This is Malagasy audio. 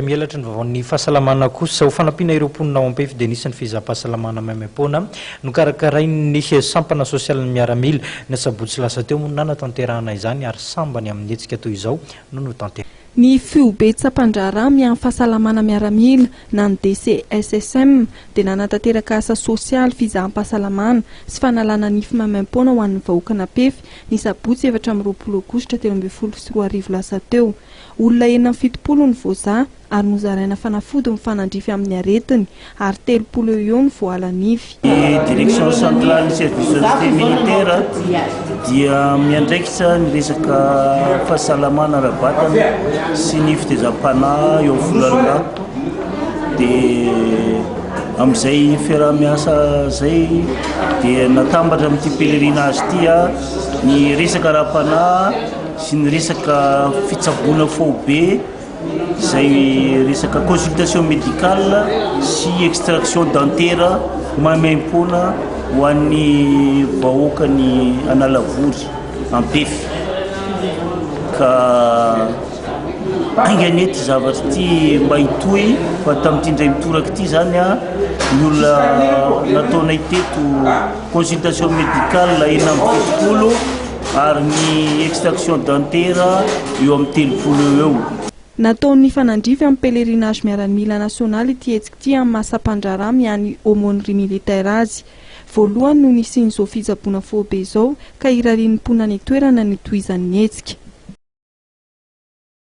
Mielatra ny vaovaon'ny fahasalamana kosa. Ho fanampiana ireo mponina ao Ampefy dia nisy ny fizaham-pahasalamana maimaimpoana nokarakarain'ny sampana sosialin'ny miaramila. Ny asabotsy lasa teo moa no nanatanterahana izany ary sambany amin'ny hetsika toy izao no notanterahina. Ny Foibe Tsampandraharaha miahy fahasalamana miaramila na ny DCSSM dia nanatanteraka asa sosialy fizaham-pahasalamana sy fanalana nify maimaimpoana ho an'ny vahoakan'Ampefy ny sabotsy 24 aogositra 2013 lasa teo. Olona 76 no voazaha ary nozaraina fanafody mifanandrify amin'ny aretiny ary 30 eo ho eo no voaala nify. Ny Direction Centrale ny Service Société Militaire dia miandraikitra ny resaka fahasalamana ara-batana sy ny fitezam-panahy eo amin'ny foloalindahy. Dia amin'izay fiaraha-miasa izay dia natambatra amin'ity pèlerinage ity ny resaka ara-panahy sy ny resaka fitsaboana faobe izay resaka consultation médicale sy extraction dentaire maimaimpoana ho an'ny vahoakan'i Analavory Ampefy ka haingana ity zavatra ity mba hitohy fa tamin'ity indray mitoraka ity zany a ny olona nataonay teto consultation médicale 76 ary ny extraction dentaire eo amin'ny 30 eo eo. Natao nifanandrify amin'ny pèlerinage miaramila nasionaly ity hetsika ity amin'ny maha sampandraharaha miahy ny aumônerie militaire azy. Voalohany no nisian'izao fitsaboana faobe izao ka irarian'ny mponina any an-toerana ny hitohizan'ny hetsika.